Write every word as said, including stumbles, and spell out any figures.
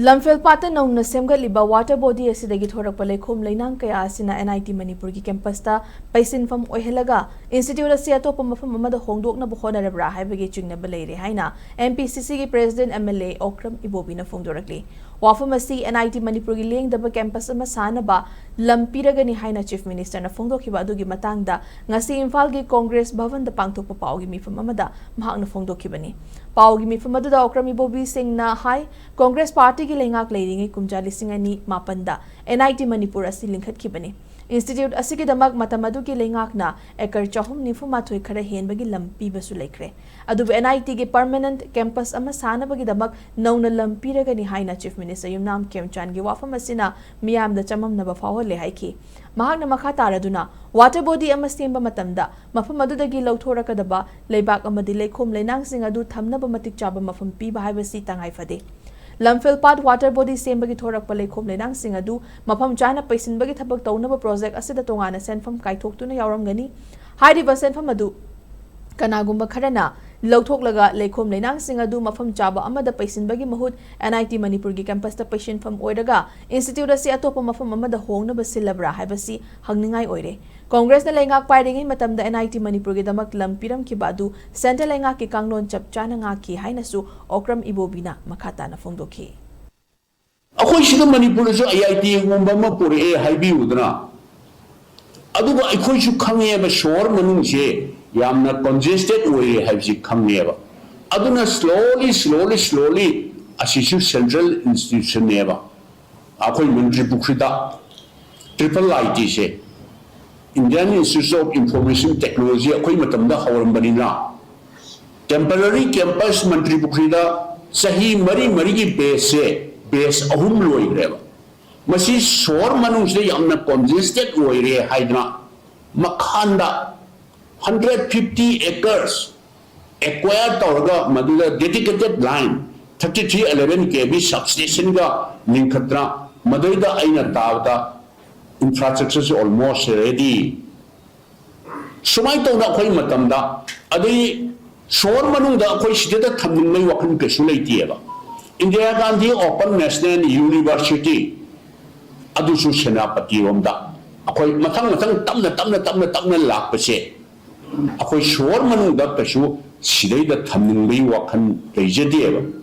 ꯂꯝꯐꯦꯜ ꯄꯥꯠꯇ ꯅꯧꯅ ꯁꯦꯝꯒꯠꯂꯤꯕ water body ꯑꯁꯤꯗꯒꯤ ꯊꯣꯔꯛꯄ ꯂꯩꯈꯣꯝ ꯂꯩꯅꯥꯡ ꯀꯌꯥ ꯑꯁꯤꯅ ꯑꯦꯟ ꯑꯥꯏ ꯇꯤ ꯃꯅꯤꯄꯨꯔꯒꯤ ꯀꯦꯝꯄꯁꯇ ꯄꯩꯁꯤꯟꯐꯝ ꯑꯣꯏꯍꯜꯂꯒ ꯏꯟꯁꯇꯤꯇ꯭ꯌꯨꯠ ꯑꯁꯤ ꯑꯇꯣꯞꯄ ꯃꯐꯝ ꯑꯃꯗ ꯍꯣꯡꯗꯣꯛꯅꯕ ꯍꯣꯠꯅꯔꯕ꯭ꯔꯥ ꯍꯥꯏꯕꯒꯤ ꯆꯤꯡꯅꯕ ꯂꯩꯔꯦ ꯍꯥꯏꯅ ꯑꯦꯝ ꯄꯤ ꯁꯤ ꯁꯤꯒꯤ president M L A Okram ꯏꯕꯣꯕꯤꯅ ꯐꯣꯡꯗꯣꯔꯛꯂꯤ꯫ ꯋꯥꯐꯝ ꯑꯁꯤ ꯑꯦꯟ ꯑꯥꯏ ꯇꯤ ꯃꯅꯤꯄꯨꯔꯒꯤ ꯂꯦꯡꯗꯕ ꯀꯦꯝꯄꯁ ꯑꯃ ꯁꯥꯅꯕ ꯂꯝ ꯄꯤꯔꯒꯅꯤ ꯍꯥꯏꯅ ꯆꯤꯐ ꯃꯤꯅꯤꯁꯇꯔꯅ ꯐꯣꯡꯗꯣꯛꯈꯤꯕ ꯑꯗꯨꯒꯤ ꯃꯇꯥꯡꯗ ꯉꯁꯤ ꯏꯝꯐꯥꯜꯒꯤ ꯀꯣꯡꯒ꯭ꯔꯦꯁ ꯚꯕꯟꯗ ꯄꯥꯡꯊꯣꯛꯄ ꯄꯥꯎꯒꯤ ꯃꯤꯐꯝ ꯑꯃꯗ ꯃꯍꯥꯛꯅ ꯐꯣꯡꯗꯣꯛꯈꯤꯕꯅꯤ꯫ ꯄꯥꯎꯒꯤ ꯃꯤꯐꯝ ꯑꯗꯨꯗ ꯑꯣꯀ꯭ꯔꯝ ꯏꯕꯣꯕꯤ ꯁꯤꯡꯅ ꯍꯥꯏ, ꯀꯣꯡꯒ꯭ꯔꯦꯁ ꯄꯥꯔꯇꯤꯒꯤ ꯂꯩꯉꯥꯛ ꯂꯩꯔꯤꯉꯩ ꯀꯨꯝꯖꯥ ꯂꯤꯁꯤꯡ ꯑꯅꯤ ꯃꯥꯄꯟꯗ ꯑꯦꯟ ꯑꯥꯏ ꯇꯤ ꯃꯅꯤꯄꯨꯔ ꯑꯁꯤ ꯂꯤꯡꯈꯠꯈꯤꯕꯅꯤ꯫ ꯏꯟꯁꯇꯤꯇ꯭ꯌꯨꯠ ꯑꯁꯤꯒꯤꯗꯃꯛ ꯃꯇꯝ ꯑꯗꯨꯒꯤ ꯂꯩꯉꯥꯛꯅ ꯑꯦꯀꯔ ꯆꯍꯨꯝ ꯅꯤꯐꯨ ꯃꯥꯊꯣꯏ ꯈꯔ ꯍꯦꯟꯕꯒꯤ ꯂꯝ ꯄꯤꯕꯁꯨ ꯂꯩꯈ꯭ꯔꯦ꯫ ꯑꯗꯨꯕꯨ ꯑꯦꯟ ꯑꯥꯏ ꯇꯤꯒꯤ ꯄꯔꯃꯅꯦꯟꯠ ꯀꯦꯝꯄꯁ ꯑꯃ ꯁꯥꯅꯕꯒꯤꯗꯃꯛ ꯅꯧꯅ ꯂꯝ ꯄꯤꯔꯒꯅꯤ ꯍꯥꯏꯅ ꯆꯤꯐ ꯃꯤꯅꯤꯁꯇꯔ ꯌꯨꯝꯅꯥꯝ ꯈꯦꯝꯆꯥꯟꯒꯤ ꯋꯥꯐꯝ ꯑꯁꯤꯅ ꯃꯤꯌꯥꯝꯗ ꯆꯃꯝꯅꯕ ꯐꯥꯎꯍꯜꯂꯦ ꯍꯥꯏꯈꯤ꯫ ꯃꯍꯥꯛꯅ ꯃꯈꯥ ꯇꯥꯔꯗꯨꯅ, ꯋꯥꯇꯔ ꯕꯣꯗꯤ ꯑꯃ ꯁꯦꯝꯕ ꯃꯇꯝꯗ ꯃꯐꯝ ꯑꯗꯨꯗꯒꯤ ꯂꯧꯊꯣꯔꯛꯀꯗꯕ ꯂꯩꯕꯥꯛ ꯑꯃꯗꯤ ꯂꯩꯈꯣꯝ ꯂꯩꯅꯥꯡꯁꯤꯡ ꯑꯗꯨ ꯊꯝꯅꯕ ꯃꯇꯤꯛ ꯆꯥꯕ ꯃꯐꯝ ꯄꯤꯕ ꯍꯥꯏꯕꯁꯤ ꯇꯉꯥꯏ ꯐꯗꯦ꯫ ꯂꯝꯐꯦꯜ ꯄꯥꯠ ꯋꯥꯇꯔ ꯕꯣꯗꯤ ꯁꯦꯝꯕꯒꯤ ꯊꯣꯔꯛꯄ ꯂꯩꯈꯣꯝ ꯂꯩꯅꯥꯡꯁꯤꯡ ꯑꯗꯨ ꯃꯐꯝ ꯆꯥꯅ ꯄꯩꯁꯤꯟꯕꯒꯤ ꯊꯕꯛ ꯇꯧꯅꯕ ꯄ꯭ꯔꯣꯖꯦꯛ ꯑꯁꯤꯗ ꯇꯣꯉꯥꯟꯅ ꯁꯦꯟꯐꯝ ꯀꯥꯏꯊꯣꯛꯇꯨꯅ ꯌꯥꯎꯔꯝꯒꯅꯤ꯫ ꯍꯥꯏꯔꯤꯕ ꯁꯦꯟꯐꯝ ꯑꯗꯨ ꯀꯅꯥꯒꯨꯝꯕ ꯈꯔꯅ ꯂꯧꯊꯣꯛꯂꯒ ꯂꯩꯈꯣꯝ ꯂꯩꯅꯥꯡꯁꯤꯡ ꯑꯗꯨ ꯃꯐꯝ ꯆꯥꯕ ꯑꯃꯗ ꯄꯩꯁꯤꯟꯕꯒꯤ ꯃꯍꯨꯠ ꯑꯦꯟ ꯑꯥꯏ ꯇꯤ ꯃꯅꯤꯄꯨꯔꯒꯤ ꯀꯦꯝꯄꯁꯇ ꯄꯩꯁꯤꯟꯐꯝ ꯑꯣꯏꯔꯒ ꯏꯟꯁꯇꯤꯇ꯭ꯌꯨꯠ ꯑꯁꯤ ꯑꯇꯣꯞꯄ ꯃꯐꯝ ꯑꯃꯗ ꯍꯣꯡꯅꯕ ꯁꯤꯜꯂꯕ꯭ꯔꯥ ꯍꯥꯏꯕꯁꯤ ꯍꯪꯅꯤꯡꯉꯥꯏ ꯑꯣꯏꯔꯦ꯫ ꯀꯣꯡꯒ꯭ꯔꯦꯁꯅ ꯂꯩꯉꯥꯛ ꯄꯥꯏꯔꯤꯉꯩ ꯃꯇꯝꯗ ꯑꯦꯟ ꯑꯥꯏ ꯇꯤ ꯃꯅꯤꯄꯨꯔꯒꯤꯗꯃꯛ ꯂꯝ ꯄꯤꯔꯝꯈꯤꯕ ꯑꯗꯨ ꯁꯦꯟꯇ꯭ꯔꯦꯜ ꯂꯩꯉꯥꯛꯀꯤ ꯀꯥꯡꯂꯣꯟ ꯆꯞ ꯆꯥꯅ ꯉꯥꯛꯈꯤ ꯍꯥꯏꯅꯁꯨ ꯑꯣꯀ꯭ꯔꯝ ꯏꯕꯣꯕꯤꯅ ꯃꯈꯥ ꯇꯥꯅ ꯐꯣꯡꯗꯣꯛꯈꯤ꯫ ꯑꯩꯈꯣꯏ ꯁꯤꯗ ꯃꯅꯤꯄꯨꯔꯗꯁꯨ ꯑꯥꯏ ꯑꯥꯏ ꯇꯤꯒꯨꯝꯕ ꯑꯃ ꯄꯨꯔꯛꯑꯦ ꯍꯥꯏꯕꯤꯌꯨꯗꯅ꯫ ꯑꯗꯨꯒ ꯑꯩꯈꯣꯏꯁꯨ ꯈꯪꯉꯦꯕ, ꯁꯣꯍꯣꯔ ꯃꯅꯨꯡꯁꯦ ꯌꯥꯝꯅ ꯀꯟꯖꯦꯁꯇꯦꯠ ꯑꯣꯏꯔꯦ ꯍꯥꯏꯕꯁꯤ ꯈꯪꯉꯦꯕ꯫ ꯑꯗꯨꯅ slowly slowly slowly ꯑꯁꯤꯁꯨ ꯁꯦꯟꯇ꯭ꯔꯦꯜ ꯏꯟꯁꯇꯤꯇ꯭ꯌꯨꯁꯟꯅꯦꯕ꯫ ꯑꯩꯈꯣꯏ ꯃꯟꯇ꯭ꯔꯤ ꯄꯨꯈ꯭ꯔꯤꯗ ꯇ꯭ꯔꯤꯄꯜ ꯑꯥꯏ ꯇꯤꯁꯦ, Indian institute of information technology, ꯑꯩꯈꯣꯏ ꯃꯇꯝꯗ ꯍꯧꯔꯝꯕꯅꯤꯅ, ꯇꯦꯝꯄꯔꯔꯤ ꯀꯦꯝꯄꯁ ꯃꯟꯇ꯭ꯔꯤ ꯄꯨꯈ꯭ꯔꯤꯗ ꯆꯍꯤ ꯃꯔꯤ ꯃꯔꯤꯒꯤ ꯕꯦꯁꯁꯦ, ꯕꯦꯁ ꯑꯍꯨꯝ ꯂꯣꯏꯈ꯭ꯔꯦꯕ꯫ ꯃꯁꯤ ꯁꯣꯍꯣꯔ ꯃꯅꯨꯡꯁꯤꯗ ꯌꯥꯝꯅ ꯀꯟꯖꯦꯁꯇꯦꯠ ꯑꯣꯏꯔꯦ ꯍꯥꯏꯗꯅ ꯃꯈꯥꯟꯗ hundred fifty acres acquire ꯇꯧꯔꯒ ꯃꯗꯨꯗ dedicated line thirty three eleven K V substationꯒ ꯂꯤꯡꯈꯠꯇꯅ ꯃꯗꯩꯗ ꯑꯩꯅ ꯇꯥꯕꯗ infrastructureꯁꯦ almost ready꯫ ꯁꯨꯃꯥꯏꯅ ꯇꯧꯅ ꯑꯩꯈꯣꯏ ꯃꯇꯝꯗ, ꯑꯗꯩ ꯁꯣꯍꯣꯔ ꯃꯅꯨꯡꯗ ꯑꯩꯈꯣꯏ ꯁꯤꯗ ꯊꯝꯅꯤꯡꯕꯒꯤ ꯋꯥꯈꯜ ꯀꯩꯁꯨ ꯂꯩꯇꯦꯕ꯫ Indira Gandhi open national university, ꯑꯗꯨꯁꯨ ꯁꯦꯅꯥꯄꯇꯤꯔꯣꯝꯗ꯫ ꯑꯩꯈꯣꯏ ꯃꯊꯪ ꯃꯊꯪ ꯇꯞꯅ ꯇꯞꯅ ꯇꯞꯅ ꯇꯞꯅ ꯂꯥꯛꯄꯁꯦ, ꯑꯩꯈꯣꯏ ꯁꯣꯍꯣꯔ ꯃꯅꯨꯡꯗ ꯀꯩꯁꯨ ꯁꯤꯗꯩꯗ ꯊꯝꯅꯤꯡꯕꯒꯤ ꯋꯥꯈꯜ ꯂꯩꯖꯗꯦꯕ꯫